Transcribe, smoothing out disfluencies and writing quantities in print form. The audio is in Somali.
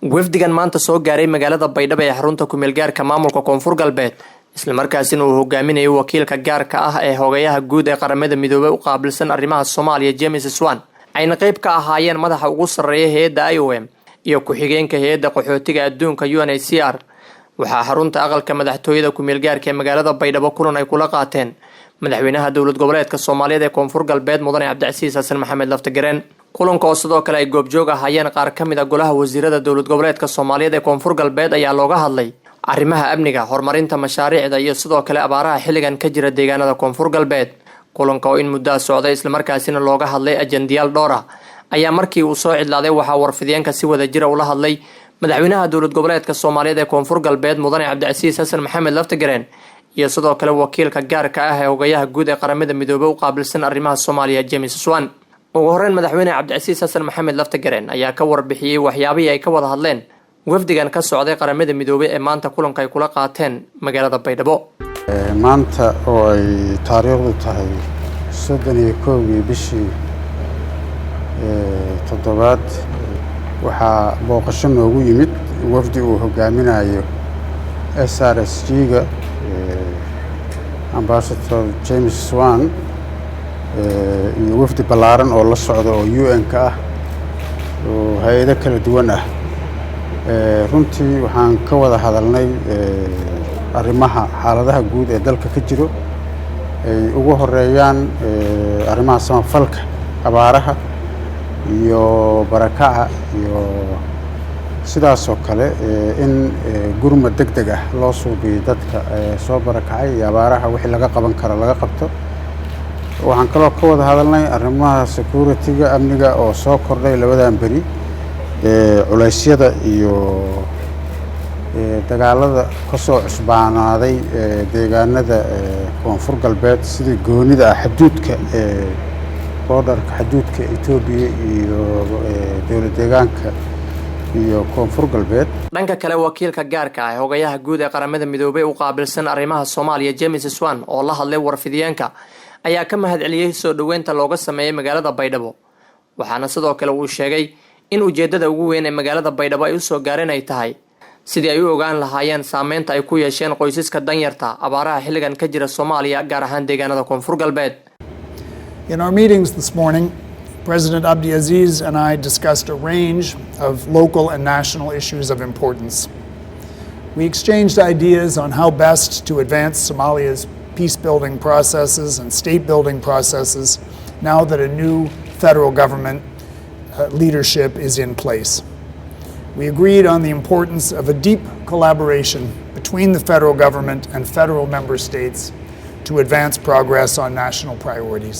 Wafdigan maanta soo gaaray magaalada Baydhabo ee xarunta kumeelgaarka maamulka Koonfur Galbeed, islamarkaasina uu hogaaminayo wakiilka gaarka ah ee xogayaha guud ee Qaramada Midoobey u qaabilsan arrimaha Soomaaliya, James Swan, ayna qayb ka ahaayeen madaxa ugu sarreeya hay-adda IOM iyo ku-xigeenka hay-adda qaxootiga adduunka UNHCR, waxaa xarunta aqalka madaxtooyada kumeelgaarka ee magaalada Baydhabo kulan ay kula qaateen madaxweynaha Dowlad Goboleedka Soomaaliyeed ee Koonfur Galbeed, mudane Cabdicasiis Xasan Maxamed Laftagareen. Kulanka oo sidoo kale ay goobjoog ahaayeen qaar ka mid a golaha wasiirada Dowlad Goboleedka Soomaaliyeed ee Koonfur Galbeed ayaa looga hadlay arrimaha amniga, horumarinta mashaariicda iyo sidoo kale abaaraha xilligan ka jira deegaanada Koonfur Galbeed. Kulanka oo in muddaa socday, islamarkaasina looga hadlay ajandiyaal dhowr ah, ayaa markii uu soo cidlaaday waxaa warfideenka si wada jira ula hadlay madaxweynaha Dowlad Goboleedka Soomaaliyeed ee Koonfur Galbeed, mudane Cabdicasiis Xasan Maxamed Laftagareen, iyo sidoo kale wakiilka gaarka ah ee xogayaha guud ee Qaramada Midoobey u qaabilsan arrimaha Soomaaliya, James Swan. Ugu horreyn, madaxweyne Cabdicasiis Xasan Maxamed Laftagareen ayaa ka warbixiyey waxyaabihii ay ka wada hadleen wafdigan ka socday Qaramada Midoobey ee maanta kulanka ay kula qaateen magaalada Baydhabo. Maanta oo ay taariikhdu tahay 31-kii bishii toddobaad, waxaa booqasho noogu yimid wafdi uu hogaaminayo SRSG-ga Ambassador James Swan iyo wafdi ballaaran oo la socda oo UN-ka ah oo hay-ado kala duwan ah. Runtii waxaan ka wada hadalnay arrimaha xaaladaha guud ee dalka ka jiro, ay ugu horeeyaan arrimaha samafalka, abaaraha iyo barakaca, iyo sidaasoo kale in gurmad deg deg ah loo suubiyo dadka soo barakacay iyo abaaraha wixii laga qaban karo laga qabto. Waxaan kaloo ka wada hadalnay arrimaha security-ga, amniga oo soo kordhay labadan beri, culeysyada iyo dagaalada ka soo cusbaanaaday deegaanada Koonfur Galbeed, sida goonida ah xaduudka, borderka, xaduudka Etoobiya iyo dowlad deegaanka iyo Koonfur Galbeed. Dhanka kale, wakiilka gaarka ah xogayaha guud ee Qaramada Midoobey u qaabilsan arrimaha Soomaaliya, James Swan, oo la hadlay warfidiyeenka ayaa ka mahadceliyey soo dhoweynta looga sameeyey magaalada Baydhabo, waxaana sidoo kale uu sheegay in ujeedada ugu weyn ee magaalada Baydhabo ay usoo gaareen ay tahay sidii ay u ogaan lahaayeen saameynta ay ku yeesheen qoysaska danyarta abaaraha xilligan ka jira Soomaaliya, gaar ahaan deegaanada Koonfur Galbeed. In our meetings this morning, President Abdiaziz and I discussed a range of local and national issues of importance. We exchanged ideas on how best to advance Somalia's peace building processes and state building processes now that a new federal government leadership is in place. We agreed on the importance of a deep collaboration between the federal government and federal member states to advance progress on national priorities.